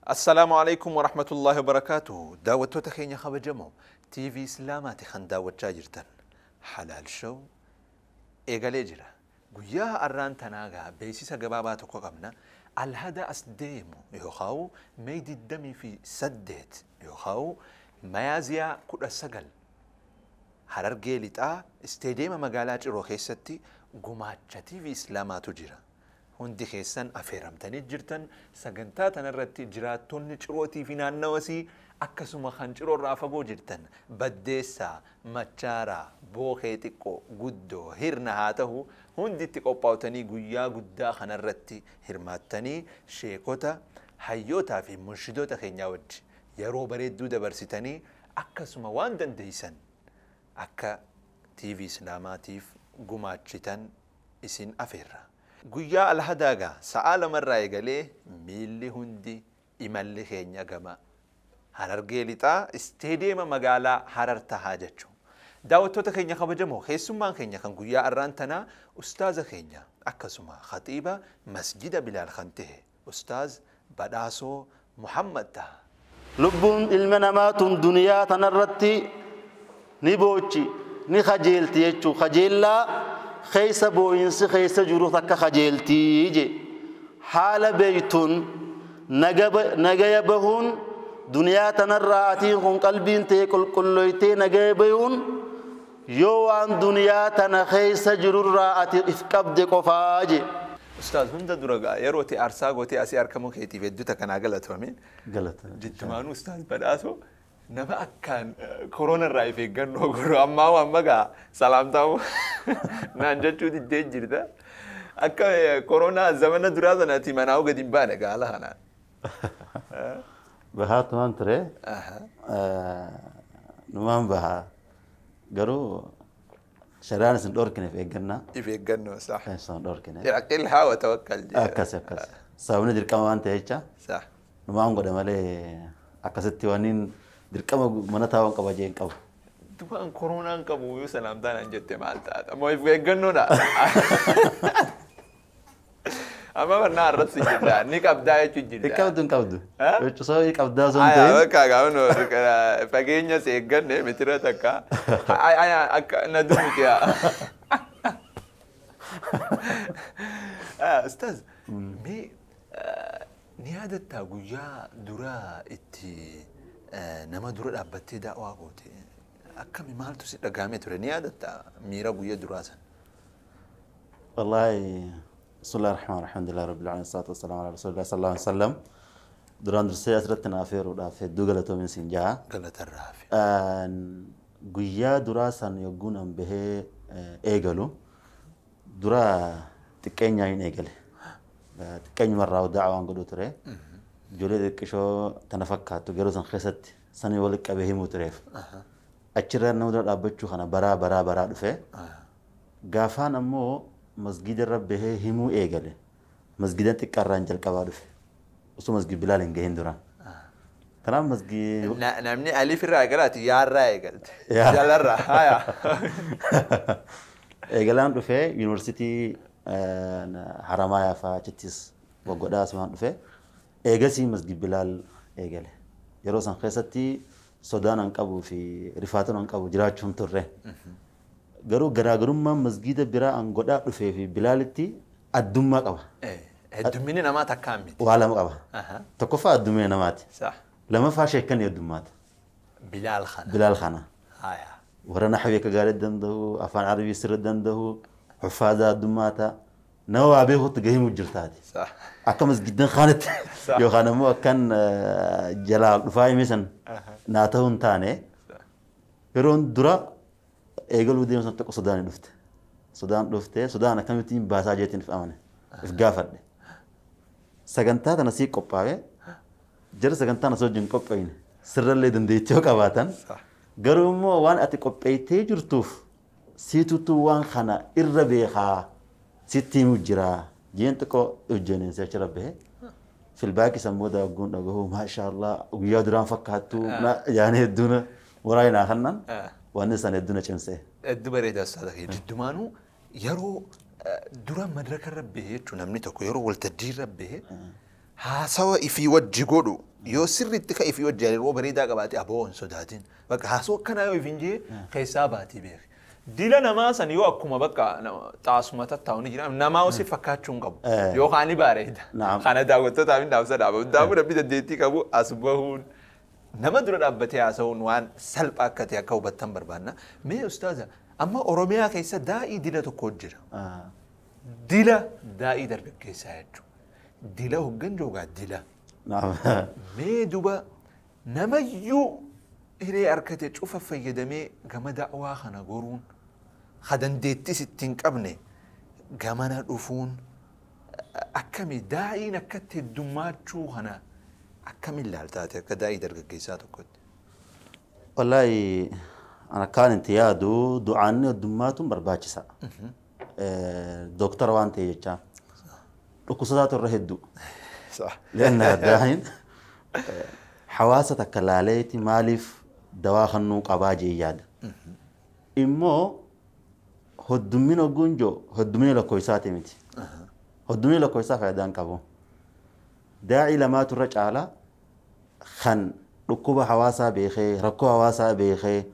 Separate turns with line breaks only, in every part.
السلام عليكم ورحمة الله وبركاته. داوتوتا خينيا خبجمو تي في إسلاماتي خان داوت جاجرتن حلال شو إيغالي جرا قويا أران تناغا بيسيسا قباباتو قبنا الهدا أسديمو يوخاو ميدي الدمي في سديت يوخاو ميازيا كل سقل حرر تا استيديما مقالات روخيستي قماتشا تي في إسلاماتو جرا hundi keessan affeeramtanii jirtan sagantaa tanarratti jiraattonni cirootii fi naannawasii akkasuma kan ciroorraa fagoo jirtan baddeessaa, machaaraa, bookee xiqqoo, guddoo, hirna haa ta'u hunditti qophaa'utanii guyyaa guddaa kanarratti hirmaattanii sheekota, hayyootaa fi munshidoota keenyaa wajji yeroo bareedduu dabarsitanii akkasuma waan dandeessan akka TV Islaamaatiif gumaachitan isin affeerra. Guyyaa alhadaagaa sa'a lamarraa eegalee miilli hundi imalli keenya gama Harargee lixaa isteediyeema magaalaa Harar tahaa jechuudha. Daawwattoota keenya kabajamoo keessummaan keenya kan guyyaa arraan tanaa ustaaza keenya akkasuma khatiiba masjida Bilaal kan ta'e ustaaz Badhaasoo Muhammad taha.
Lubbuun ilma namaa tun duniyaa tanarratti ni boochi ni kajeelti jechuudha. Kajeellaa خيس بوينس خيس جروح تك خجلتي جي حال بيتون نجيبهون دنيا تنراتين قلبين تأكل كليتي نجيبهون يوان دنيا تنخيس جروح راتي إفكاب دكوفاجي.
أستاذ هند درجة يروتي أرساق وتي أسير كم كيتي في دوتا كان غلط فهمين؟
غلط.
جد مانو أستاذ بدأته nama akkaan korona irraa if eeggannoo godhu ammaa waan maqaa salaamtaa'u naan jechuu diddee jirta. Akka koronaa zamana duraa sanatti manaa gadi hin baane gaala kanaan.
Bahaatumaan ture. Numaan bahaa garuu shari'aan isin dhorkine if eeggannaa.
If eeggannoo sax.
Isin dhorkine.
Aqilhaa wa tawakkal.
Akkas akkas. Sababni dirqama waan ta'e jecha.
Sax.
Numaan godha malee akkasitti waan dirqama mana taa'uun qaba jeen qabu.
Duwwaan koronaan qabu yoo salaamtaan an jette maal taata? Moo if eeggannoodha? Amma barnaa arrabsi jirta. Ni qabdaa jechuun jirta.
Hin qabdu hin qabdu. Jechuun ni qabdaa osoo hin ta'in.
Bakka gaafnu fageenya si eegganne mitira takka. Akka na dumti yaa. Ustaaz mee ni yaadattaa guyyaa duraa itti nama dura dhaabbattee daawwaa goote akkami maaltu si dhagahame ture ni yaadattaa miira guyyaa duraa sana?
Wallaahi bismillahi rahmaani rahiim alhamdulillahi rabbil aalamiin salaatu wassalamu ala rasuulillah sallallahu alaihi wasallam. Duraan dursee asirratti na affeeruudhaaf hedduu galatoomin siin jaha.
Galatarraa hafe.
Guyyaa duraa san yogguun an bahee eegalu dura xiqqeenyaa hin eegale. Xiqqeenyumarraa daawwaan godhu ture. Ijoollee xiqqishoo tana fakkaattu garuu san keessatti sanii walitti qabee himuu tureef. Achirraa nama dura dhaabbachuu kana baraa baraa baraa dhufe. Gaafaan ammoo masgiida irra bahee himuu eegale. Masgiida xiqqaarraan jalqabaa dhufe. Osoo masgiid Bilaal hin gahin duraan. Kanaaf masgiid.
Namni alif irraa eegalaati yaarraa eegalte. Jalarraa haya.
Eegalaan dhufee yuunivarsiitii Haramaayaa fa'aa achittis waggoodhaa asumaan dhufe. Eegasii masgiid Bilaal eegale. Yeroo san keessatti sodaan an qabuu fi rifaatuun an qabu jiraachuun turre. Garuu garaagarummaan masgiida biraa an godhaa dhufee fi Bilaalitti addummaa qaba.
Heddumminni namaa takkaan miti.
Waa lama qaba. Tokkoffaa addummina namaati. Lamaffaa sheekkan heddummaata.
Bilaal kana.
Bilaal kana. Warra naxwii akka gaarii danda'u, afaan Arabii sirrii danda'u, xuffaaza addummaata. Nama waa beekutti gahimuu jirtaati. Akka masgiidan kaanitti yookaan ammoo akkan jalaa dhufaa hime san naa ta'uu hin taane yeroon dura eegaluu deemu san tokko sodaan dhufte. Sodaan dhufte sodaan akkamittiin baasaa jeetiin if amane if gaafadhe. Sagantaa tana sii qophaa'e jara sagantaa na wajjin qophaa'ine sirrallee dandeettii yoo qabaatan garuu immoo waan ati qopheessitee jirtuuf siitutu waan kana irra beekaa sitti himu jira jeen xiqqoo hojjenneen si achirra bahe filbaaki sammuu daagguun dhagahu maashaallah guyyaa duraan fakkaattu yaani hedduun waraayinaa kannan wanni san hedduun cimsee.
Hedduu bareedaa ustaaza kee jiddumaanuu Yeroo dura madraka irra bahee jechuun namni tokko yeroo waltajjii irra bahee haasawa ifii wajji godhu yoo sirriitti ka ifii wajji yeroo bareedaa qabaate aboo hin sodaatin. Bakka haasawa akkanaa yoo ifin jee keessaa baatii beeki. Dila namaa san yoo akkuma bakka xaasuma tattaa'u ni jira namaa osii fakkaachuu hin qabu. Yookaan ni bareeda. Kana daawwattootaaf hin dhaabsa dhaaba. Hundaafuu namni dandeettii qabu as bahuun nama dura dhaabbatee haasa'uun waan salphaa akka ta'e akka hubattan barbaanna. Mee ustaaza amma Oromiyaa keessa daa'ii dila tokko jira. Dila daa'ii dargaggeessaa jechuudha. Dila hoggan joogaa dila. Mee duba namayyuu hiree harkate cufa fayyadamee gama da'waa kana goruun ha dandeettis itti hin qabne gamana dhufuun akkami daa'iin akkatti heddummaachuu kana akkamiin ilaaltaate akka daa'ii dargaggeessaa tokkotti?
Wallaahi ana kaan itti yaadu du'aanni heddummaatuun barbaachisa. Dooktara waan ta'e jecha dhukkubsataatu irra hedduu. Leanna daa'iin hawaasa takka laaleeti maaliif dawaa kennuu qabaa jee yaada. Immoo heddummina gunjoo heddummina lakkoofsaati miti. Heddummina lakkoofsaa faayidaa hin qabu. Daa'ii lamaatu irra caala kan dhukkuba hawaasaa beekee rakkoo hawaasaa beekee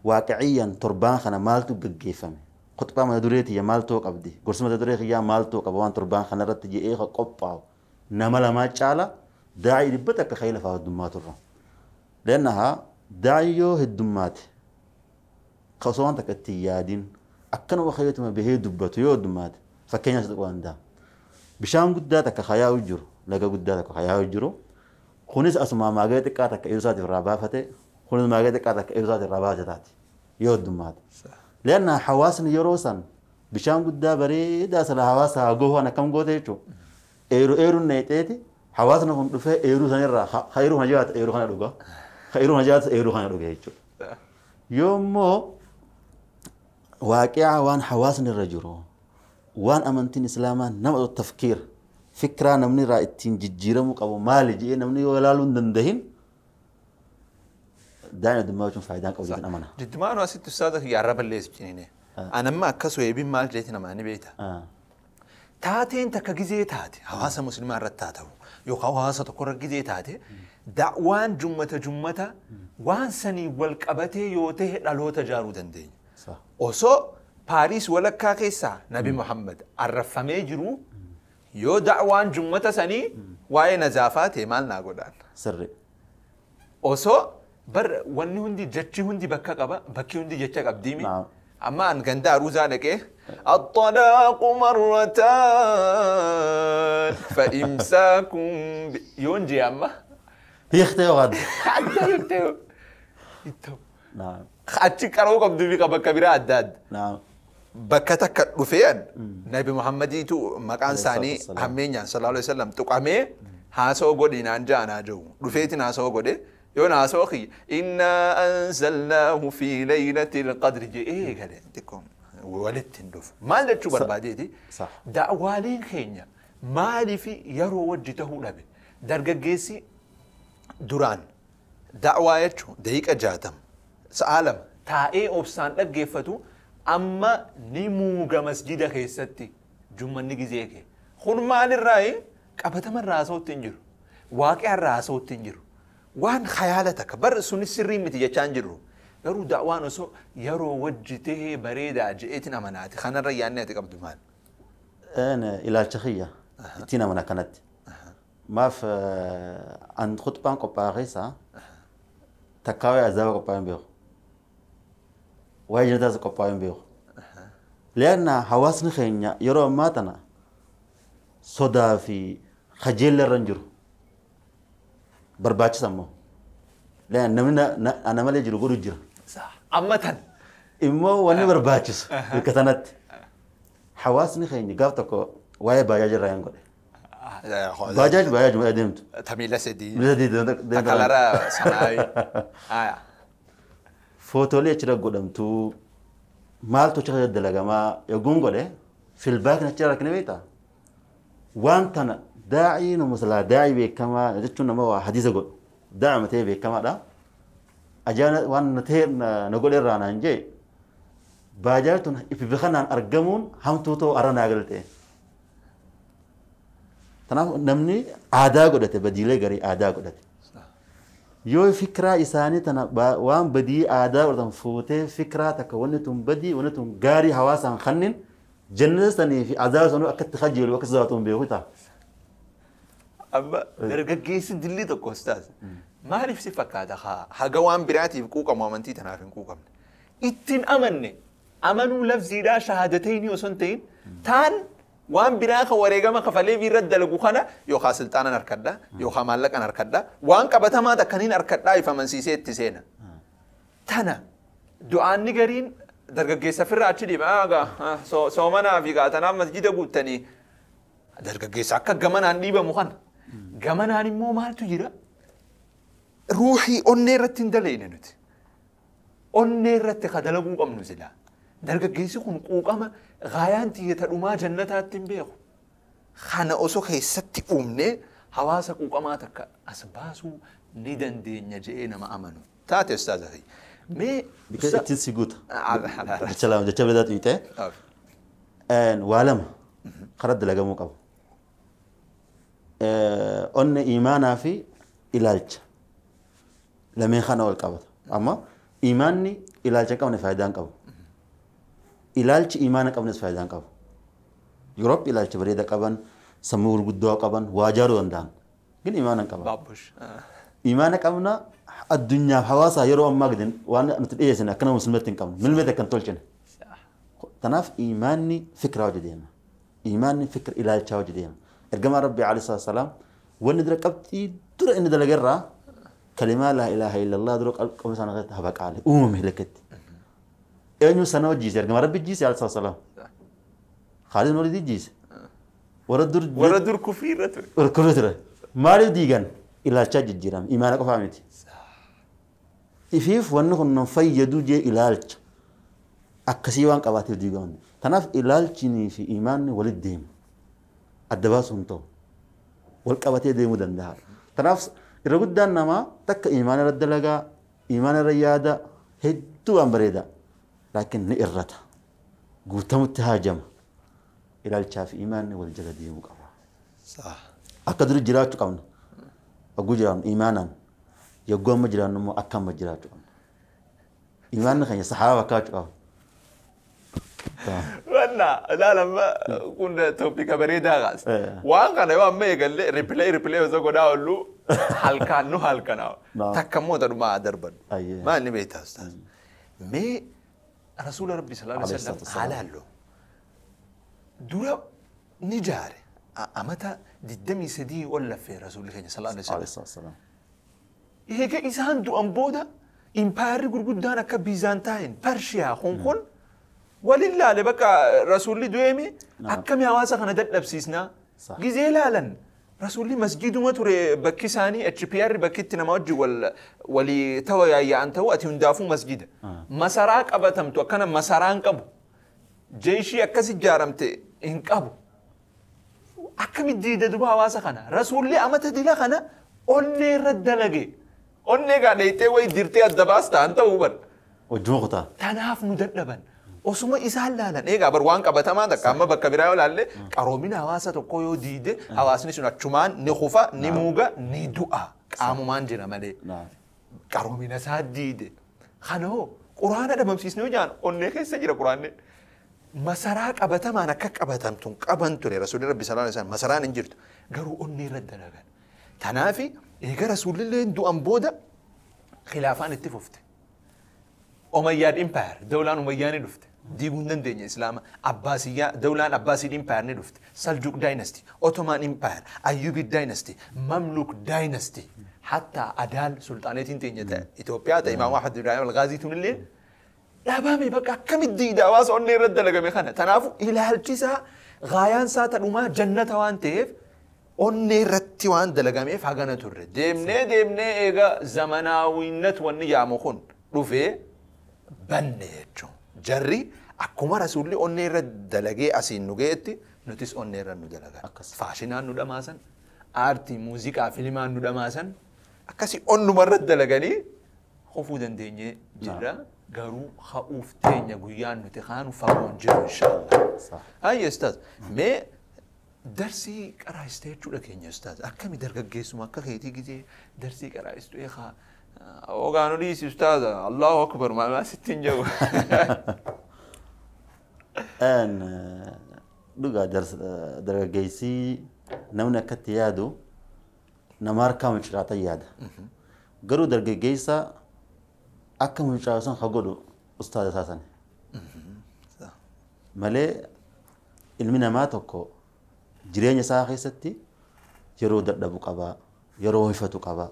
waaqiciyyan torbaan kana maaltu gaggeeffame. Khuxbaa mata duree tiyya maaltoo qabdi gorsa mata duree kiyyaa maaltoo qaba waan torbaan kana irratti je'ee qophaa'u nama lamaa caala daa'ii dhibba takka ka'ee lafaa heddummaatu irra. Leennahaa daa'ii yoo heddummaate osoo waan takka itti yaadin akkanuma kayyatuma bahee dubbatu yoo heddummaate fakkeenyaaf isa tuquu danda'a. Bishaan guddaa takka hayaa'u jiru laga guddaa takka hayaa'u jiru kunis asuma maagee xiqqaa takka ibsaati irraa baafate kunis maagee xiqqaa takka ibsaati irraa baafate taati yoo heddummaate. Leanna hawaasni yeroo san bishaan guddaa bareedaa sana hawaasa goofaan akkam goote jechuudha. Eeru eeruun neexeeti hawaasni kun dhufee eeruu sanirraa eeruu kana jiraata eeruu kana dhuga eeruu kana jiraata eeruu kana dhuga jechuudha. Yoommoo waaqiyaa waan hawaasni irra jiru waan amantiin islaamaa nama tafkiir fikiraa namni irraa ittiin jijjiiramuu qabu maali jedhee namni yoo ilaaluu hin dandahin daa'ima heddummaa jechuun faayidaa qabu jedhan amana.
Jiddumaan asitti ustaaza kiyya arraba illee ciniine. Anamma akkas weebiin maal jeeti namaa ni beekta. Taateen takka gizee taate hawaasa musliimaa irratti haa ta'u yookaan hawaasa tokko irra gizee taate da'waan jummata jummata waan sanii wal qabatee yoo ta'e dhaloota ijaaruu dandeenya. Osoo Paariis walakkaa keessaa Nabi Muhammad arrafamee jiru yoo da'waan jummata sanii waa'ee nazaafaa ta'e maal naa godhaan?
Sirri.
Osoo bar wanni hundi jechi hundi bakka qaba bakki hundi jecha qabdiimi. Amma an ganda aruuzaa dhaqee الطلاق مرتان فإمساك يونجي أما
يختيو غد
حتى يختيو يتو
نعم
achi qaroo qabdu fi bakka biraa adda adda.
نعم
Bakka takka dhufeen Nabi Muhammadiitu maqaan isaanii hammeenyaan sallallahu alaihi wasallam tuqamee haasoo godhi naan ja'anaa jiru. Dhufeetiin haasoo godhe yoo haasoo kiyya innaa anzalnaahu fi laylatil qadri jedhee gale xiqqoo walitti hin dhufu. Maal jechuu barbaadeeti? Da'waaleen keenya maaliif yeroo wajji ta'uu dhabe? Dargaggeessi duraan da'waa jechuun daqiiqa 60 sa'a 2 taa'ee obsaan dhaggeeffatu amma ni muuga masjida keessatti jummanni gizee kee. Kun maalirraayi qabatamarraa haasa'utti hin jiru. Waaqeerraa haasa'utti hin jiru. Waan khayaala takka bar sunis sirrii miti jechaa hin jirru. Garuu da'waan osoo yeroo wajji tahee bareedaa je'eetiin amanaati. Kanarra yaadni ati qabdu maal?
Ilaalcha kiyya ittiin amana kanatti. Maaf an khuxbaan qophaa'e keessaa takkaa waa'ee azaaba qophaa'e hin beeku. Waa'ee jannataas qophaa'e hin beeku. Leanna hawaasni keenya yeroo ammaa tana sodaa fi kajeella irra hin jiru. Barbaachisa immoo. Leanna namni ana malee jiru godhu jira.
Amma tan.
Immoo wanni barbaachisu bakka sanatti. Hawaasni keenya gaaf tokko waa'ee baajaaj irraa hin godhe. Baajaaj baajaaj deemtu.
Tamiila sadii.
Miila sadii deemtu.
Takalara sanaayi.
Footoolee achirra godhamtu maaltu achirra dalagamaa yogguu godhe filbaakni achirra rakkina beektaa? Waan tana daa'ii nama silaa daa'ii beekamaa jechuun nama waa hadiisa godhu daa'ima ta'e beekamaadha. Ajaa'ina waan na ta'e na godhe irraa naan jee Baajaaj tun ifi kanaan argamuun hamtuu ta'u arra naa galte. Kanaaf namni aadaa godhate badiilee garii aadaa godhate. Yoo fikiraa isaanii tana waan badii aadaa godhatan fuutee fikiraa takka wanni tun badii wanni tun gaarii hawaasaan kannin jannata sanii fi azaaba sanuu akka itti kajeelu akka sodaatu hin beeku ta'a.
Amma dargaggeessi dilli tokko ustaaz maaliif si fakkaata haga waan biraatiif quuqamu amantii tanaaf hin quuqamne. Ittiin amanne amanuu lafziidhaa shahaadatayni osoo hin ta'in taan waan biraa kan wareegama kafalee irra dalagu kana yookaan silxaanan harkadha yookaan maallaqan harkadha waan qabatamaa takkaniin harkadhaa if amansiisee itti seena. Tana du'aanni gariin dargaggeessa firraa achi deema soomanaa fi tanaaf masjida guuttanii dargaggeessa akka gamanaan dhiibamu kana. Gamanaan immoo maaltu jira? Ruuxii onnee irratti hin dalayne nuti. Onnee irratti ka dalaguu qabnu silaa. Dargaggeessi kun quuqama gaayaan xiyyeeta dhumaa jannataatti hin beeku. Kana osoo keessatti uumnee hawaasa quuqamaa takka as baasuu ni dandeenya je'ee nama amanu. Taate ustaaza ta'e. Mee
Bika ittiin si guuta. Jecha lama jecha biraa xiixee waa lama karaa dalagamuu qabu. Onni imaanaa fi ilaalcha lameen kana wal qabata. Amma imaanni ilaalcha hin qabne faayidaa hin qabu. Ilaalchi imaana qabnes faayidaa hin qabu. Yuroop ilaalcha bareeda qaban, sammuu gurguddoo qaban, waa ijaaruu danda'an. Gin imaana hin qaban. Imaana qabna addunyaaf hawaasaa yeroo ammaa gadi waan nuti dhiyeessine akka nama musliimatti hin qabnu. Milmeeti akka hin tolchine. Kanaaf imaanni fikiraa hojii deema. Imaanni fikira ilaalchaa hojii deema. Ergamaa Rabbii alayhi salaam wanni dura qabxii dura inni dalagarraa kalimaa laa ilaaha illallah dura qabxii sana keessatti habaqaale uumame lakketti. Eenyu sana hojjiise ergamaa Rabbi jiise alayhi salaam. Khaalid bin Walid jiise. Warra dur
warra dur kufrii irra ture.
Warra kufrii ture. Maaliif diigan ilaalchaa jijjiirame imaana qofaa miti. Ifiif wanni kun nu fayyadu jee ilaalcha akkasii waan qabaateef diigaman. Kanaaf ilaalchinii fi imaanni walitti deema. Adda baasuu hin ta'u. Wal qabatee deemuu danda'a. Kanaaf irra guddaan namaa takka imaana irra dalagaa, imaana irra yaada hedduu waan bareeda. Laakiin ni irrata. Guutamutti haajama. Ilaalchaa fi imaanni wal jala deemuu qaba. Akka duri jiraachuu qabna. Hogguu jiraannu imaanaan. Yogguu amma jiraannu immoo akka amma jiraachuu qabna. Imaanni keenya saxaaba fakkaachuu qaba.
Wanna ilaala amma kun toopika bareedaa kaas. Waan kana yoo amma eegalle ripilee osoo godhaa oollu halkaan nu halkanaa. Takka immoo tadhumaa darbadhu. Maal ni beektaa ustaaz? Mee rasuula Rabbi sallallahu alaihi wasallam haalaallu dura ni jaare amata 23 ol laffee rasuulli keenya sallallahu alaihi wasallam. Eega isaan du'an booda impaayarri gurguddaan akka Biizaantaayin, Parshiyaa kun waliin bakka rasuulli du'eemi akkami hawaasa kana dadhabsiisnaa gizee laalan rasuulli masjiduma ture bakki isaanii HPR bakki itti nama wajji walii ta'u yaayya'an ta'u ati hundaafuu masjida masaraa qabatamtu akkana masaraan qabu jeeshii akkas ijaaramte hin qabu akkami diida duba hawaasa kana rasuulli amata dila kana onnee irra dalage onnee gaa dheeytee wayi dirtee adda baas ta'an ta'uu bar.
Wajjuma kutaa.
Tanaaf nu dadhaban. Osuma isaan laalan eegaa bar waan qabatamaa takka amma bakka biraa yoo laalle qaroomina hawaasa tokkoo yoo diide hawaasni sun achumaan ni kufa ni muuga ni du'a qaamumaan jira malee. Qaroomina isaa diide. Kanoo quraana dhabamsiisnee yoo jaan onnee keessa jira quraanni. Masaraa qabatamaan akka qabatamtuun qaban ture rasuulli Rabbi sallallahu alaihi wasallam masaraan hin jirtu garuu onnee irra dalagan. Tanaafi eega rasuulillee du'an booda khilaafaan itti fufte. Umayyaad Empire, dawlaan Umayyaa ni dhufte. Diiguu hin dandeenye Islaama. Abbaasiyyaa, dawlaan Abbaasiid Empire ni dhufte. Saljuk Dynasty, Ottoman Empire, Ayyubid Dynasty, Mamluk Dynasty. Hatta Adaal sulxaaneetiin teenya ta'e Itoophiyaa ta'e Imaam Ahmad Ibrahim Al-Ghaazii tunillee dhaabame bakka akkamitti diida hawaasa onnee irra dalagame kana. Tanaafu ilaalchi isaa gaayaan isaa tadhumaa jannata waan ta'eef onnee irratti waan dalagameef hagana turre. Deemnee deemnee eega zamanaawwinnat wanni yaamu kun dhufee banne jechuun. Jarri akkuma rasuulli onnee irra dalagee asiin nu ga'etti nutis onnee irra nu dalagan. Faashinaan nu dhamaasan, aartii, muuziqaa, filimaan nu dhamaasan akkasii onnuma irra dalaganii kufuu dandeenyee jirra. Garuu ka'uuf teenya guyyaan nuti kaanu fagoon jiru inshaallah. Ayya ustaaz, mee darsii qaraayistee jechuudha keenya ustaaz. Akkami dargaggeessuma akka keetii gizee darsii qaraayistu eekaa ogaanu dhiisi ustaaza Allahu akbar maal sittiin jedhu.
Dhugaa dargaggeessii namni akkatti yaadu nama harkaa muciraata yaada. Garuu dargaggeessa akka mucaa san ha godhu ustaaza isaa sani. Malee ilmi namaa tokko jireenya isaa keessatti yeroo dadhabu qaba, yeroo hifatu qaba,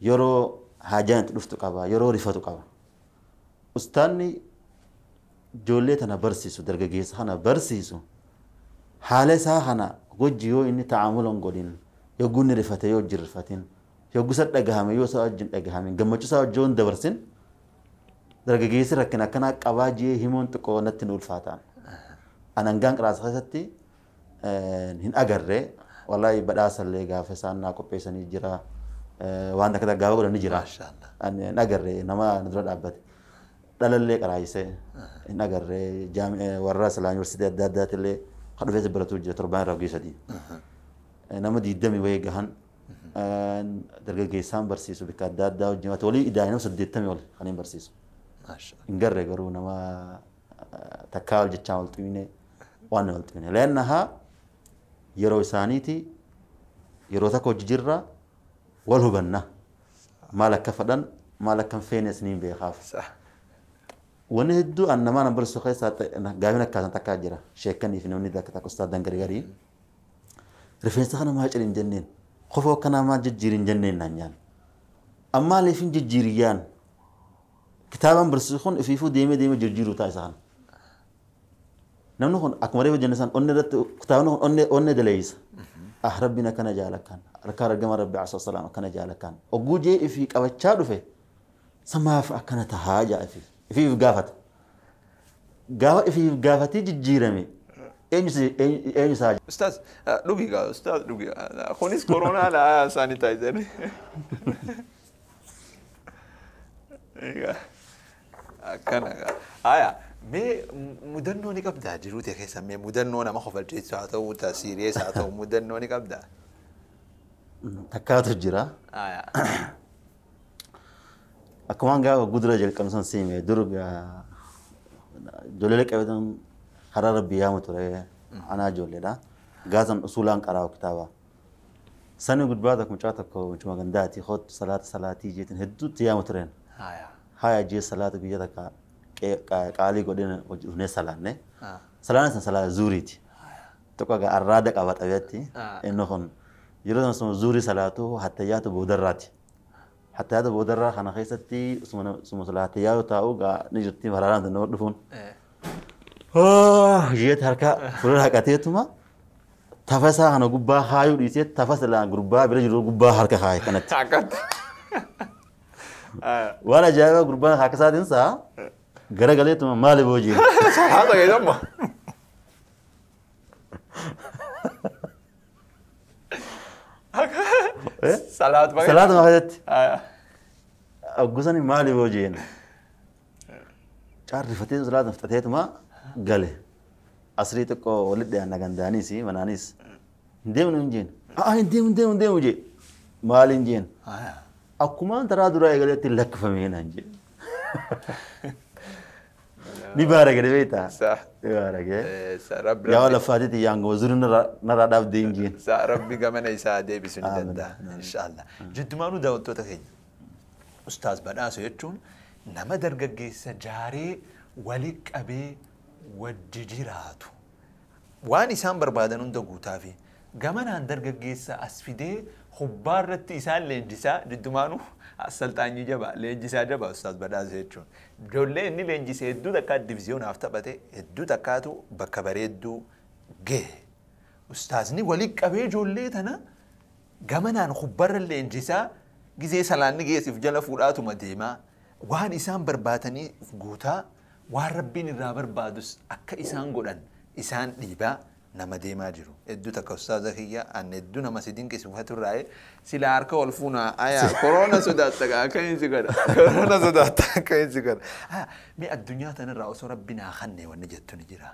yeroo haajaan itti dhuftu qaba, yeroo rifatu qaba. Ustaanni ijoollee tana barsiisu, dargaggeessa kana barsiisu, haala isaa kana wajji yoo inni ta'amula hin godhin, yogguu inni rifate yoo wajjin rifatin, yogguu isa dhagahame yoo isa wajjin dhagahamin, gammachuu isaa wajjin yoo hin dabarsin, dargaggeessi rakkina akkanaa qabaa jee himuun xiqqoo natti nu ulfaataan. An hangaan qiraasa keessatti hin agarre, wallahi badhaasallee gaafa isaan naa qopheessanii jira, waan akka gaafa godhan ni jira. Hin agarre nama na dura dhaabbate. Dhalallee qaraayisee hin agarre warra silaa yuunivarsiitii adda addaatillee kan dhufee baratuu jira torbaan irraa guyyaa sadii. Nama 20 wayii gahan dargaggeessaan barsiisu bakka adda addaa wajjin walii idaa'ee nama 80 ol kan hin barsiisu. Hin garre garuu nama takkaa wal jechaan wal xumine waan wal xumine. Leennahaa yeroo isaaniiti yeroo takka hojii jirra wal hubanna maal akka fedhan maal akka hin feene isiniin beekaaf. Wanni hedduu an namaa nan barsiisu keessaa gaafin akkaasan takkaa jira. Sheekanii fi namni takka takka ustaadan gargarii. Rifeensa kana maa ciri hin jenneen. Kofoo akkanaa maa jijjiiri hin jenneen naan jaan. Ammaa leef hin jijjiiriyyaan. Kitaabaan barsiisu kun ifiifuu deemee deemee jijjiiruu ta'a isa kana. Namni kun akkuma reefu jenne san onnee irratti kitaabni kun onnee onnee daleessa. Ah rabbiin akkana jaalakkaan. Harkaa argama rabbi asa salaam akkana jaalakkaan. Ogguu jee ifii qabachaa dhufe samaaf akkana tahaa jaa ifiif. Ifiif gaafata. Gaafa ifiif gaafatee jijjiirame eenyu isaa.
Ustaaz dhugi gaa ustaaz dhugi. Kunis koronaa laa saanitaayizer. Akkana gaa. Haya mee mudannoo ni qabdaa jiruu ta'e keessa mee mudannoo nama kofalchiisu haa ta'u ta'a siiriyees haa ta'u mudannoo ni qabdaa?
Takkaatu jira. Akkumaan gaafa gudura jalqabsan siime dur ijoollee qabatan karaa rabbi yaamu ture anaa ijoolleedha. Gaazan usuulaan qaraa'u kitaaba. Sani gurbaa tokko mucaa tokko mucuma gandaati hootu salaata salaatii jeetiin hedduutti yaamu tureen. Haya jee salaata guyyaa takka qaalii godheen dhufnee salaanne. Salaanne san salaata zuuriiti. Tokko egaa arraada qaba xabeetti. Inni kun yeroo san zuurii salaatu hattayyaatu boodarraati. Hattayyaatu boodarraa kana keessatti suma salaatayyaa yoo taa'u gaa ni jirti haraaraan nama dhufuun. Jeet harka fuula haqateetuma tafa isaa kana gubbaa haayuu dhiisee tafa silaa gurbaa bira jiru gubbaa harka haaye kanatti. Waan ajaa'ibaa gurbaan harka isaatiin saa garagaleetuma maali boojiin.
Salaata keessamma. Salaatuma
Salaatuma keessatti. Gosani maali boojiin. Caarrifatee salaata fixateetuma gale. Asrii xiqqoo walitti dhiyaanna gandaanis manaanis. Hin deemnu hin jeen. Hin deemu hin deemu hin deemu jee. Maali hin jeen. Akkumaan taraa duraa eegaleetti lakkifamee naan jee. Ni baarage beektaa? Ni baarage. Yaa laffaatitti yaangoo zuri narraa dhaabdee hin jeen.
Rabbi gamana isaa deebisuu ni danda'a. Inshaallah. Jiddumaanuu daawwattoota keenya. Ustaaz Badhaasoo jechuun nama dargaggeessa jaaree wali qabee wajji jiraatu. Waan isaan barbaadan hunda guutaa fi gamanaan dargaggeessa as fidee hubbaa irratti isaan leenjisaa jiddumaanuu asalxaanyii jabaa leenjisaa jabaa Ustaaz Badhaasoo jechuun. Ijoollee inni leenjise hedduu takkaa diviziyoonaaf taphate hedduu takkaatu bakka bareedduu gahe. Ustaazni wali qabee ijoollee tana gamanaan hubbarra leenjisaa gizee salaanni geessiif jala fuudhaatuma deemaa waan isaan barbaadanii guutaa waan rabbiin irraa barbaadus akka isaan godhan isaan dhiibaa Nama deemaa jiru. Hedduu takka ustaaza kiyya an hedduu nama si dinqisiifaturraa'e sila harka ol fuunaa ayaa koroona sodaatta akkamiin si godha koroona sodaatta akkamiin si godha. Mee addunyaa tanarraa osoo rabbi naa kanne wanni jettu ni jira.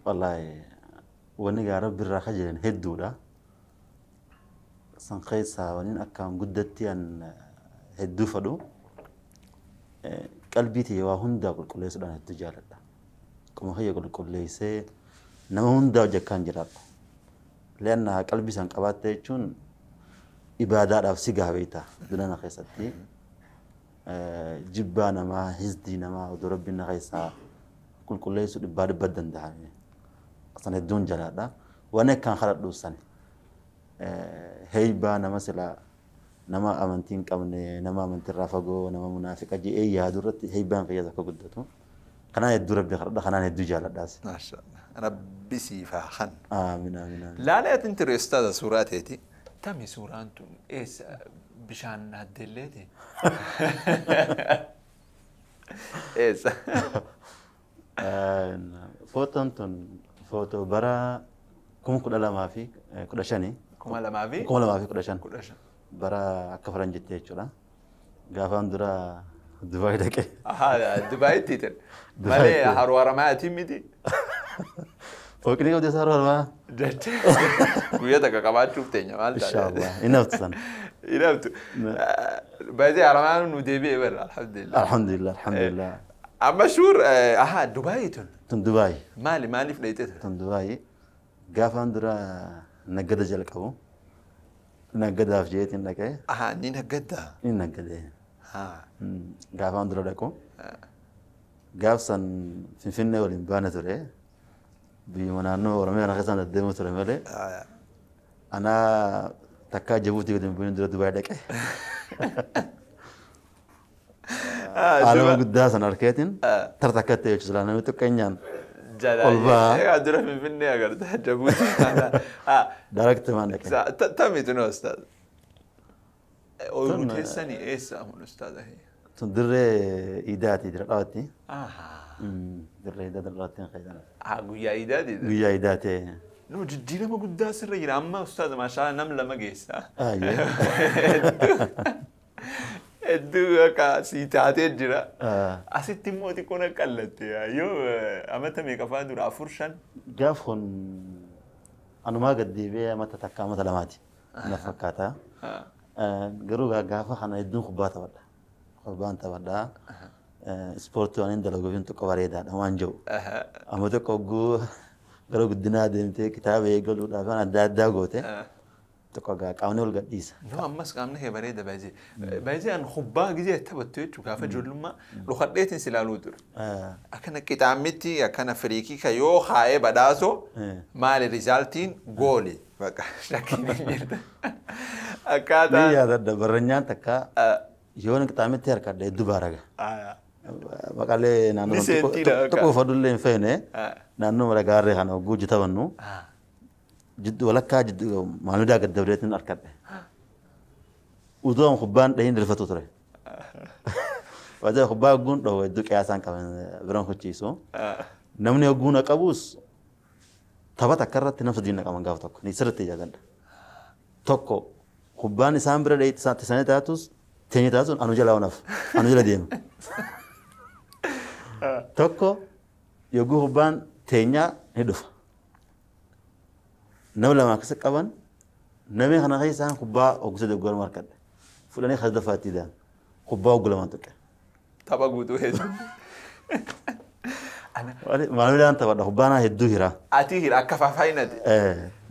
Wallaahi wanni gaa rabbi irraa kajeelan hedduudha. San keessaa waniin akkaan guddatti an hedduu fadhu qalbii tiyya waa hundaa qulqulleessuudhaan hedduu jaaladha. Qoma kiyya qulqulleessee nama hundaa hojii akkaan jiraadha. Leanna qalbii san qabaatte jechuun ibaadaadhaaf si gaha beekta dunana keessatti. Jibbaa namaa, hizdii namaa odoo rabbiin na keessaa qulqulleessuu dhibbaa dhibba danda'ame. San hedduun jalaadha. Waan akkaan kadhadhu sani. Heybaa nama sila nama amantii hin qabne, nama amantiirraa fagoo, nama munaafiqa je'ee yaadu irratti heybaan kiyya akka guddatu. Kanaan hedduu rabbi kadhadha, kanaan hedduu jaaladhaas.
Maashaallah. Rabbi siif haa kennu.
Aamin aamin aamin.
Laalee ati ture ustaaza suuraa teeti. Tami suuraan tun eessa bishaan haddeelleeti? Eessa?
Footoon tun footoo bara 2015.
2000 fi?
2015.
15.
Bara akka faranjitti jechuudha. Gaafaan dura Dubaay dhaqe.
Dubaayitti ta'e. Malee haroo haramaatiin miti.
Fooqni qabdee isaa haroo haramaa.
Jettee guyyaa takka qabaachuuf teenya maal ta'a?
Inshaallah. Hin haftu sana.
Hin haftu. Baay'ee haramaan nu deebi'ee barra alhamdulillah.
Alhamdulillah alhamdulillah.
Amma shuur ahaa Dubaayii tun.
Tun Dubaay.
Maali maaliif dhayite tun?
Tun Dubaay gaafaan dura naggada jalqabu. Naggadaaf jeetiin dhaqee.
Ahaa ni naggaddaa?
Ni naggadee. Gaafaan dura dhaqu. Gaafsan Finfinnee waliin baana ture. Biyyuma naannoo Oromiyaa kana keessaan deddeemu ture malee. Anaa takkaa Jibuutii gadi hin bu'in dura Dubaay dhaqe. Haaluma guddaa sana harkeetiin tara takkatti jechuudha namni xiqqeenyaan ol ba'a.
Egaa dura Finfinnee agarta Jibuutii.
Daarakti maan dhaqe.
Tamitu nu ustaaz. Ooyiruu teessanii eessa amun ustaaza?
Tun dirree iidaati dira dhawaatti. Dirree iidaa dira dhawaatti hin
Guyyaa iidaati.
Guyyaa iidaati.
Nu jijjiirama guddaa sirra jira amma ustaaza maashaa nam lama geessa. Hedduu akka sii taatee jira. Asitti immoo xiqqoon akka qallatte yoo amata meeqa fa'aa dura 4 5.
Gaaf kun anumaa gad deebi'ee amata takka amata lamaati na fakkaata. Garuu gaafa kana hedduun kubbaa taphadha. Kubbaan taphadha. Ispoortii waan hin dalaguuf hin xiqqoo bareedaadha waan jiru. Amma tokko hogguu gara guddinaa deemtee kitaaba eegaluudhaaf waan adda addaa goote. Tokko qaamni ol gadhiisa.
No ammas qaamni kee bareeda baay'ee. Baay'ee an kubbaa gizee taphattu jechuudha gaafa ijoollummaa lukadheetiin si ilaaluu ture. Akkana qixaammitti akkana firiikii ka yoo haa'ee badhaasoo maali rizaaltiin gooli. Bakka shakkiin hin jirtu. Akkaataa.
Ni yaadadha barranyaan takka yoo qixaammitti harkadha hedduu baaraga. Maqaalee naannoo tokko fadullee hin feene naannoo mara gaarree kana hogguu hojjetamannu. Jiddu walakkaa jiddu maaludaa gad dabreetiin harkadhe. Utuu an kubbaan dhahin rifatu ture. Waajjira kubbaa hogguun dhahu hedduu qiyaasaan qaban biraan kochiisu. Namni hogguu na qabus tapha takka irratti nama sadii na qaban gaafa tokko ni sirriitti ijaajadha. Tokko kubbaan isaan bira dhahitti isaanii taatus teenye taatuun anu jala onaaf anu jala deema. Tokko yogguu kubbaan teenyaa ni dhufa. Nama lama akkasa qaban namni kana keessaan kubbaa hoggisa doggorma harkadhe. Fuudhanii khas dafaatti daan kubbaa hoggu lamaan tuqqe.
Tapha guutuu keessa.
Maaluudhaan taphadha kubbaan hedduu hira.
Ati hira akka faafaayinati.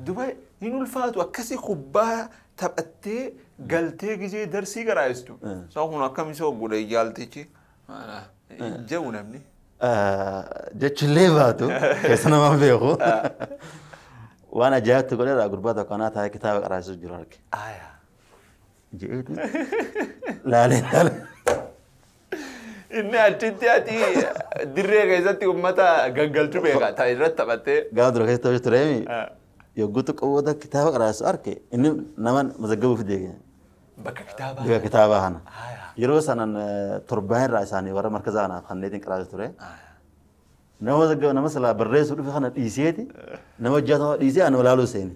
Duba hin ulfaatu akkasii kubbaa taphattee galtee gizee darsii garaayistu. Isaa kun akkam isa hoggudha ijaaltichi. Jedhu namni.
Jechuullee baatu keessa namaan beeku. Waan ajaa'ibtu godheera gurbaa tokko anaa taa'ee kitaaba qaraasisuu jiru arge. Je'eeti laalee laalee.
Inni achitti ati dirree keessatti uummata gaggalchuu beeka ta'e irratti taphattee.
Gaafa dura keessatti taphachuu tureemi yogguu xiqqoo booda kitaaba qaraasisu arge inni nama mazaggabuuf deege.
Bakka kitaabaa.
Bakka kitaabaa kana. Yeroo sanan torbaan irraa isaanii warra markaza kanaaf kanneetiin qaraasisu ture. Nama silaa barreessuu dhufe kana dhiiseeti nama hojjaa dhiisee ana olaaluu seene.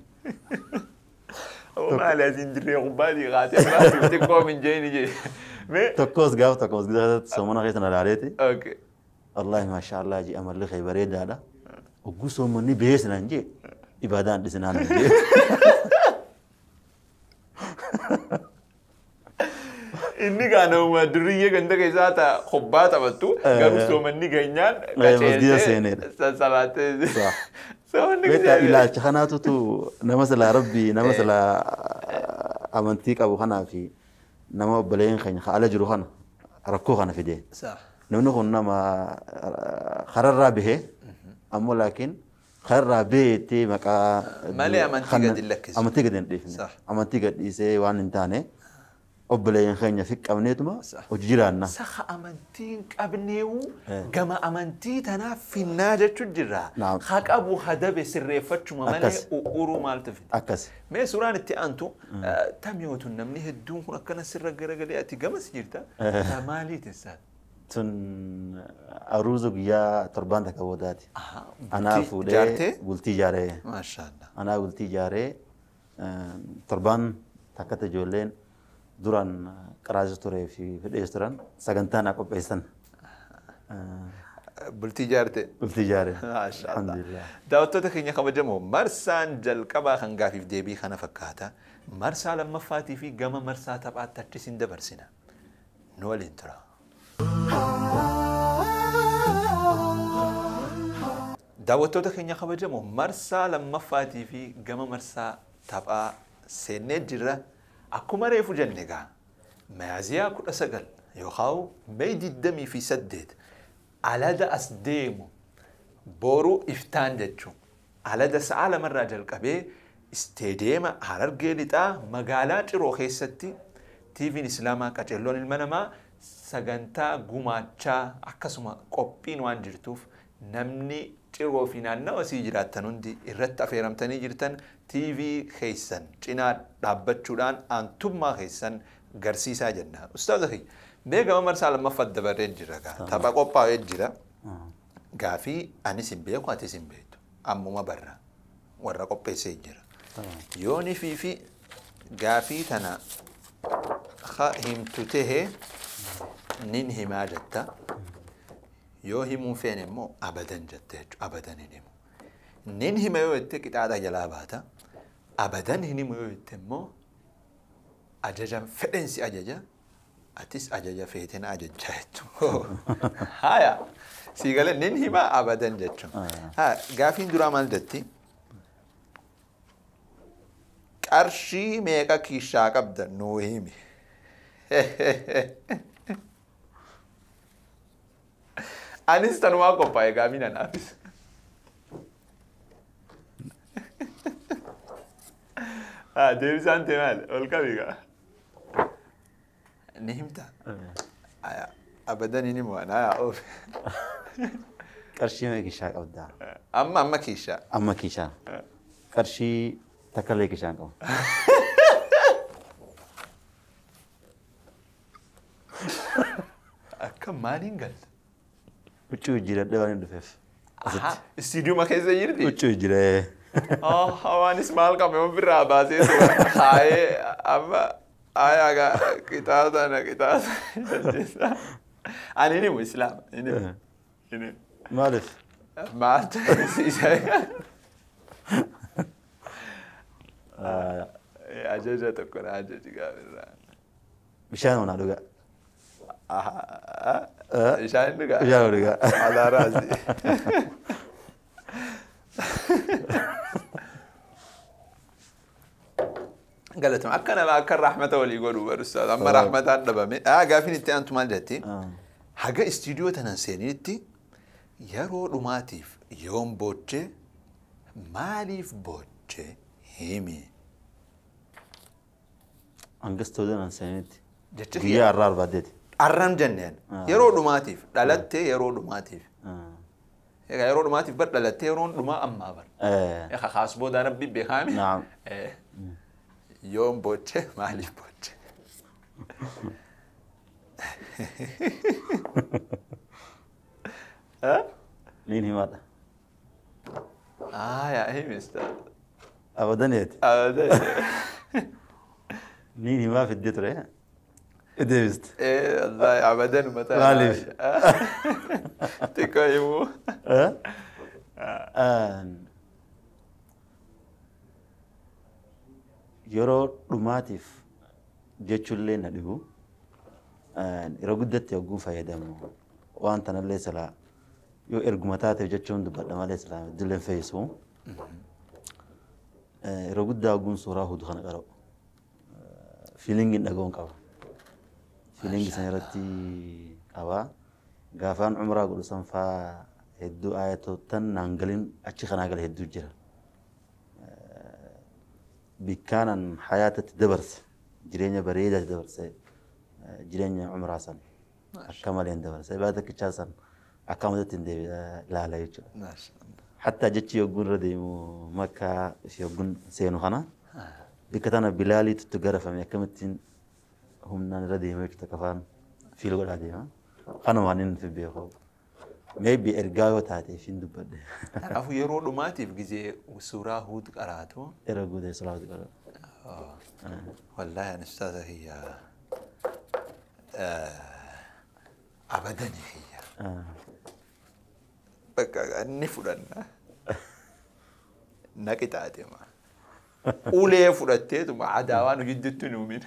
Maali asiin dirree kubbaatii kaatee baasii xiqqoo minjeeni jee.
Tokkos gaafa tokko masgida keessatti soomana keessa na laaleeti. Wallaahi maashaallah jee amalli kee bareedaadha. Ogguu soomanni bees naan jee ibaadaan dhisinaan naan jee.
Inni gaanuma duriyyee ganda keessaa ta'a kubbaa taphattu garuu soomanni geenyaan qaceeltee sassalaatee.
Beektaa ilaalcha kanaatutu nama silaa rabbii nama silaa amantii qabu kanaa fi nama obboleen keenya ala jiru kana rakkoo kana fide. Namni kun nama kararraa bahee ammoo laakiin kararraa baheetti maqaa.
Malee amantii gadi hin lakkisu.
Amantii gadi hin dhiifne. Amantii gad dhiisee waan hin taane obboleen keenya fi qabneetuma hojii jiraanna.
Saha amantii hin qabneewu gama amantii tanaaf finnaa jechuun jirra. Haa qabu hadabe sirreeffachuma malee u'uruu maaltu fide.
Akkas.
Mee suuraan itti aantu tamiyootu namni hedduun kun akkana sirra garagalee ati gamas jirta. Ta maaliiti isaan?
Tun aruuza guyyaa torbaan takka boodaati. Anaa fuudhee bultii ijaaree.
Maashaallah.
Anaa bultii ijaaree torbaan takkatti ijoolleen duraan qaraasii turee fi fedhees turan sagantaa naa qopheessan.
Bultii ijaarte?
Bultii ijaare.
Alhamdulillah. Daawwattoota keenya kabajamoo marsaan jalqabaa kan gaafiif deebii kana fakkaata. Marsaa lammaffaatii fi gama marsaa taphaatti achi isin dabarsina. Nu waliin tura. Daawwattoota keenya kabajamoo marsaa lammaffaatii fi gama marsaa taphaa seennee jirra. Akkuma reefu jenne egaa Miyaaziyaa 19 yookaan Mee 28 alada as deemu boruu iftaan jechuun alada sa'a lamarraa jalqabee isteediyeema Harargee Lixaa magaalaa Ciroo keessatti TV'n Islaamaa qaceelloon ilma namaa sagantaa gumaachaa akkasuma qophiin waan jirtuuf namni Ciroo fi naannawa asii jiraattan hundi irratti affeeramtanii jirtan TV keessan cinaa dhaabbachuudhaan aantummaa keessan garsiisaa jenna. Ustaaza kiyya mee gama marsaa lammaffaa dabaree jira gaa tapha qophaa'ee jira. Gaafii anis hin beeku atis hin beektu ammuma barra warra qopheessee jira. Yooni fi gaafii tana himtu tahee nin himaa jetta. Yoo himuun feene immoo abadan jette jechuudha. Abadan hin himu. Nin hima yoo jette qixaaxa jalaa baata. Abadan hin himu yoo jette immoo ajajan fedhensi ajaja. Atis ajaja feeteen ajajja jechuudha. Haya sii galee nin hima abadan jechuudha. Gaafiin duraa maal jetti? Qarshii meeqa kiishaa qabda nuu himi. Anis tanumaa qophaa'e gaafiin anaafis. Deebisaan ta'e maal? Ol qabi gaa. Ni himta? Abadan hin himu anaa oof.
Qarshii meeqa kiishaa qabdaa?
Amma amma kiishaa.
Amma kiishaa. Qarshii takka illee kiishaa hin qabu.
Akka maaliin galta?
Huccuu jijjiiradhee waan hin dhufeef.
Istiidiyuma keessa jirti?
Huccuu jijjiiree.
Hawaanis maal qabe ofirraa baasee ture. Haayee amma haaya qixaaxa na qixaaxa jaldeessa. Ani hin himu Islaama. Hin himu.
Maaliif?
Maaltu isa? Ajaja tokko na ajaji gaafirraa.
Bishaan onaa dhugaa.
Bishaan dhugaa?
Bishaan dhugaa.
Alaaraasi. Galatuma akka nama akka rahmata walii godhu barsiisaa amma rahmataan dhabame. Gaafiin itti aantu maal jetti? Haga istiidiyoo tanan seenitti yeroo dhumaatiif yoom boochee maaliif boochee himi?
Hanga istiidiyoo tanan seenitti. Guyyaa har'aa barbaaddeeti.
Arram jenneen yeroo dhumaatiif dhalattee yeroo dhumaatiif. Egaa yeroo dhumaatiif bar dhalattee yeroon dhumaa ammaa bar. Egaa kaas booda rabbi beekame. Yoom boochee maaliif boochee?
Niin himaadha.
Yaa himi ustaaz.
Abadaneeti.
Abadan.
Niin himaa fiddee ture. Deebiste.
Ee wallaahi abadan mataa.
Maaliif?
Xiqqoo himuu.
Yeroo dhumaatiif jechuullee na dhibu yeroo guddatti yogguun fayyadamu waan tanallee silaa yoo erguma taateef jechuun dubbadha malee silaa iddillee hin fayyisu. Yeroo guddaa yogguun suuraa Huud kana qara'u fiilingiin dhaga'uun qaba. Fiilingi sana irratti qaba. Gaafaan umraa godhu san faa hedduu ayatootan naan galin achi kanaa gala hedduu jira. Bikkaanan hayaatatti dabarse jireenya bareedaatti dabarse jireenya umraa san akka malee hin dabarse ibaada tokkichaa san akka amatatti hin deebi'a ilaala jechuudha. Hatta jechi yogguun irra deemu Makkaa yogguun seenu kana bikka tana Bilaaliitu itti garafame akkamittiin humnaan irra deema jechuudha kafaan fiil godhaa deema. Kanuma waan inni beeku. Maybe ergaa yoo taateef hin dubbadhe.
Kanaafuu yeroo dhumaatiif gizee suuraa Huud qaraatu.
Yeroo guutee suuraa Huud qara'u.
Wallaahi ani ustaaza kiyya abadani kiyya. Bakka inni fudhanna. Na qixaaxema. Ulee fudhatteetuma adaawaa nu jidduutti nu uumin.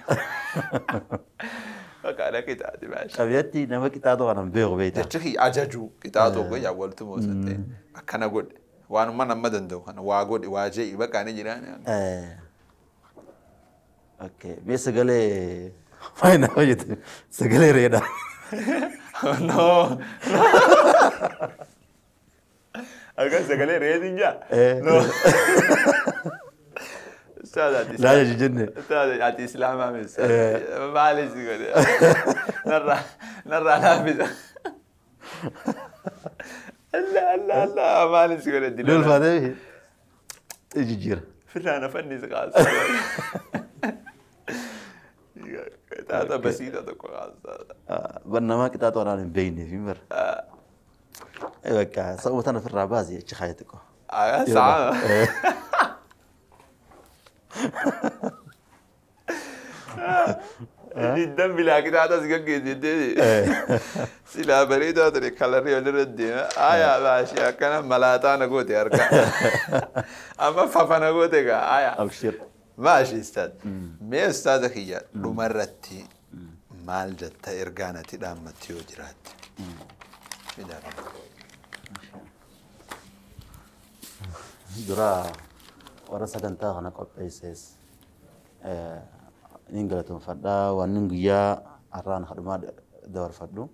Bakka na qixaaxe baashe.
Qabiyyatti nama qixaaxoo kana hin beeku beektaa.
Jechi kiyya ajaju qixaaxoo kiyya awwaltuma osoo hin ta'in akkana godhe waanuma nama danda'u kana waa godhe waa je'i bakka ni jiraan.
Okay, mee sagalee faayina hojjete sagalee reedha.
No. Akka sagalee reetiin jaa? No. Ustaaz ati
Laa jenne.
Ustaaz ati islaamaa miti. Maali si godhe? Narraa laaffisa. Allah Allah Allah maali si godhe?
Lol faatee jijjiira.
Firraa na fannisi qaasa. Qixaaxa basiidha tokko qaasa.
Barnamaa qixaaxa waan hin beekneef hin bara. Bakka sababa tana firraa baasii achi kaayee xiqqoo.
Sa'a. Diddan bilaa qixaaxa si gaggeessitee silaa bareedaa ture kalarri walirra deema. Aayaa baashee akkana malaaxaa na goote harka. Amma fafa na goote gaa aayaa.
Abshir.
Maashi ustaad. Mee ustaaza kiyya dhumarratti maal jetta ergaan ati dhaammatti yoo jiraatte?
Dura warra sagantaa kana qopheesses niin galatoonfadhaa waan inni guyyaa har'aan hadhumaa dabarfadhu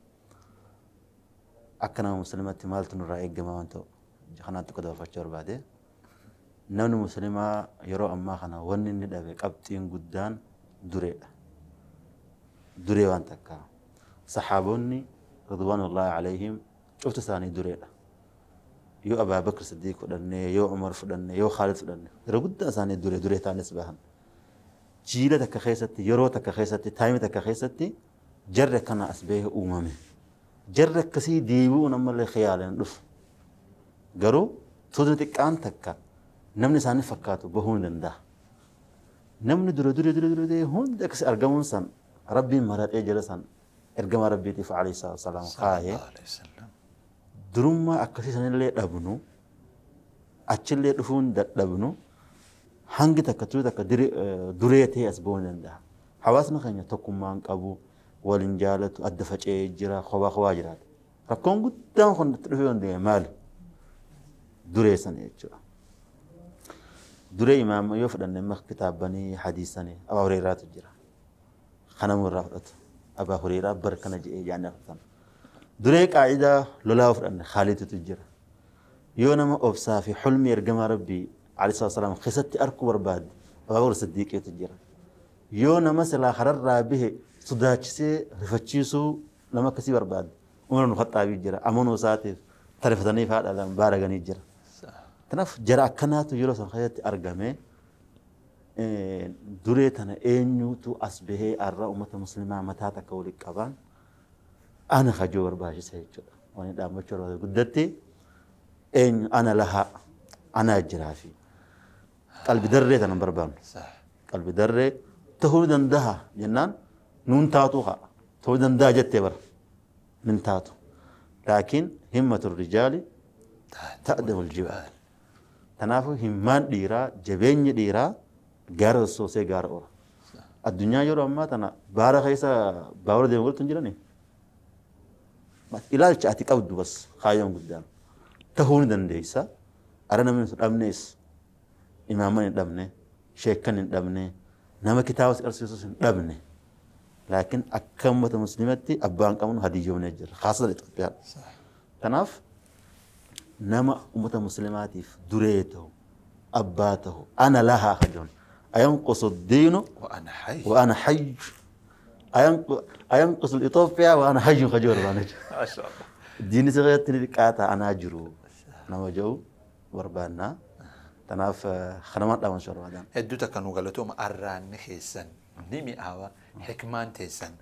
akka nama musliimatti maaltu nurraa eegama waan ta'u kanaan tokko dabarfachuu barbaade. Namni musliimaa yeroo ammaa kana wanni inni dhabe qabxiin guddaan dureedha. Duree waan takka. Saxaaboonni ridwaanullaahi alayhim cufti isaanii dureedha. Yoo Abaa Bakr Siddiiq fudhannee, yoo Umar fudhannee, yoo Khaalid fudhannee yeroo guddaa isaanii duree duree ta'anis bahan. Jiila takka keessatti, yeroo takka keessatti, taayimii takka keessatti jarri akkana as bahee uumame. Jarri akkasii deebi'uun ammallee khiyaalaan dhufu. Garuu tuutni xiqqaan takka namni isaanii fakkaatu bahuu ni danda'a. Namni dura dura dura dura ta'e hundi akkasii argamuun san Rabbiin maratee jira san ergama Rabbiitiif alayhi salaatu wasalaam kaayee durummaa akkasii sanillee dhabnu achillee dhufuun dadhabnu hangi takka tuu takka duree ta'e as bahuu ni danda'a. Hawaasni keenya tokkummaan qabu waliin jaalatu adda faca'ee jira kophaa kophaa jiraata. Rakkoon guddaan kun itti dhufee hundi maali? Duree sana jechuudha. Duree imaama yoo fudhanne amma kitaabanii hadiisanii Abaa Hureyraatu jira. Kanamuu irraa fudhatu. Abaa Hureyraa bara kana jedhee jaanii fudhatan. Duree qaa'idaa lolaa fudhanne Khaaliditu jira. Yoo nama obsaa fi xulmii ergamaa Rabbii alayhi salaatu wasalaam keessatti arkuu barbaadde Abaa Bakr Siddiiqiitu jira. Yoo nama silaa kararraa bahe sodaachisee rifachiisuu nama akkasii barbaadde Umar ibn Khaxaabii jira. Amanuu isaatiif tarifatanii faadhaan baaraganii jira. Kanaaf jara akkanaatu yeroo san keessatti argame duree tana eenyutu as bahee har'a uummata musliimaa mataa takka waliin qaban ana kajoo barbaachisa jechuudha. Waan dhaammachuu barbaadu guddatti Eenyu ana lahaa anaa jiraafi. Qalbi darree tanan barbaannu. Qalbi darree tahuu danda'a jennaan nuun taatu haa tahuu danda'a jettee bara nin taatu. Laakiin himmatu rijaali ta'damu aljibaal. Kanaafuu himmaan dhiiraa jabeenyi dhiiraa gaara sossoosee gaara ora. Addunyaa yeroo ammaa tana baara keessa baabura deemu godhatu hin jiranii? Ilaalcha ati qabdu bas kaayyoon guddaan tahuu ni dandeessa. Ara namni hin dhabnees imaaman hin dhabne, sheekkan hin dhabne, nama kitaaba si qarsiisus hin dhabne. Laakiin akka uummata musliimatti abbaan qabnu hadiyyoomnee jira. Khaasatan Itoophiyaan. Kanaaf nama uummata musliimaatiif duree ta'u, abbaa ta'u, ana lahaa kajoon. Ayanqusu diinu
وأنا حي
وأنا حي أينقص الإثيوبيا وأنا حي خجور وأنا
ما شاء الله.
ديني صغيرة قاطع أنا أجرو nama jiru barbaanna. Kanaaf kanumaan dhaaman si barbaadan.
Hedduu takka nu galatooma arraanni keessan ni mi'aawa hikmaan teessan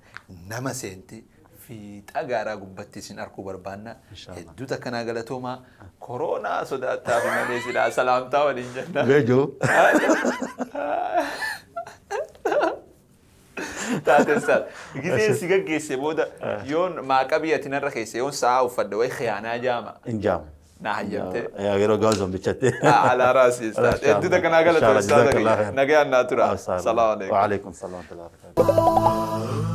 nama seenti fiixa gaaraa gubbatti isin arkuu barbaanna. Hedduu takka naa galatooma koronaa sodaattaa fi malee silaa salaamtaa waliin jenna.
Beejoo.
Taatessaan gisee si gaggeesse booda yoon maaqabii ati narra keesse yoon sa'a uffadhe wayi khiyaanaa jaama.
Hin jaamu.
Na hayyamtee.
Yeroo gaazoo bichatte.
على راسي استاذ انت كان قالت استاذ نجانا ترى السلام عليكم.
وعليكم السلام ورحمة الله وبركاته.